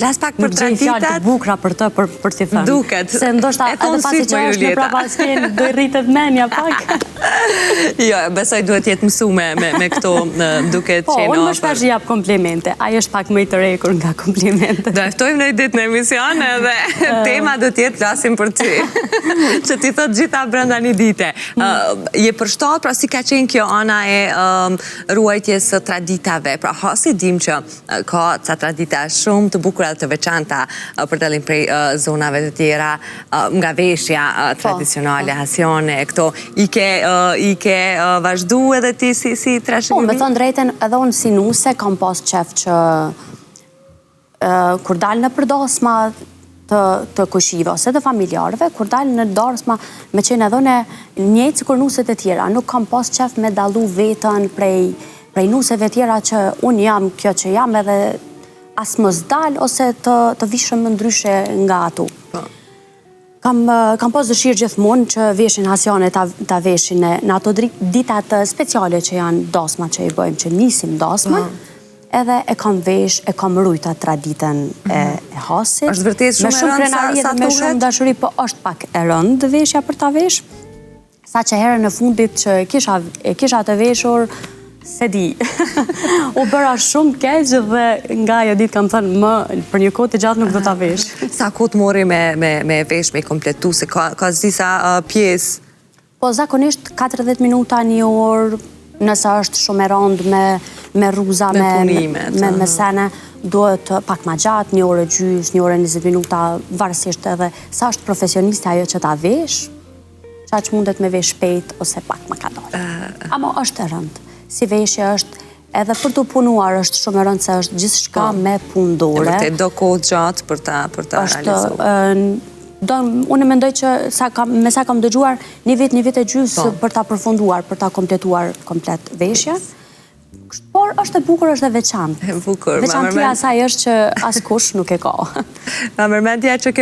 Të flas pak për traditat. Nuk gjej fjalë të bukura për të për për t'i thënë. Duket. Se ndoshta edhe pasi që është në prapaskenë do i rritet menja pak. Jo, besoj duhet të jetë mësu me me me këto duket po, që Po, unë më shpesh i jap komplimente. Ai është pak më i tërhequr nga komplimentet. Do e ftojmë një ditë në emision edhe tema do të jetë flasim për ty. Që t'i thotë gjitha brenda një dite. Mm. Je përshtat, pra si ka qenë kjo ana e ruajtjes së traditave. Pra Hasi dim që Ka ca tradita shumë të bukura dhe të veçanta për dallim prej zonave të tjera, nga veshja po, tradicionale, po. hasione, këto i ke, i ke vazhdu edhe ti si, si trashëgimi? Po, me thënë drejtën, edhe unë si nuse kam pas qef që kur dal nëpër dasma të, të kojshive ose të familjarëve, kur dal në dasma me qenë edhe unë njëjtë sikur nuset e tjera, nuk kam pas qef me dallu veten prej, prej nuseve tjera që unë jam kjo që jam edhe as mos dal ose të, të vishem më ndryshe nga ato. Po. Kam, kam pas dëshirë gjithmonë që veshjen hasiane ta, ta veshi në, në ato ditat speciale që janë dasma që i bëjmë, që nisim dasmën, po. Edhe e kam vesh, e kam rujt atë traditën e, mhm. e Hasit. Është vërtet shumë e rëndë sa, sa me shumë dashuri, po është pak e rëndë veshja për ta vesh. Sa që herën e fundit që kisha, e kisha të veshur, s'e di. U bëra shumë keq dhe nga ajo ditë kam thënë më për një kohë të gjatë nuk do ta vesh. Sa kohë të mori me, me, me vesh, me kompletu, se ka, ka disa uh, pjesë? Po zakonisht 40 minuta, një orë, nëse është shumë e rëndë me, me rruza, me, me, me, me sene, duhet pak ma gjatë, një orë e gjysë, një orë e 20 minuta, varësisht edhe sa është profesioniste ajo që ta vesh, qaq mundet me vesh shpejt ose pak më kadalë. Ama është e rëndë. Si veshje është edhe për të punuar është shumë e rëndë se është gjithçka po. me punë dore. Vërtet do kohë gjatë për ta për ta realizuar. Do, unë mendoj që sa kam, me sa kam dëgjuar, një vit, një vit e gjysë po. për ta përfunduar, për ta kompletuar komplet veshjen. Por është e bukur, është e veçantë. E bukur. Veçantia e saj është që askush nuk e ka. Ma merr mendja që ke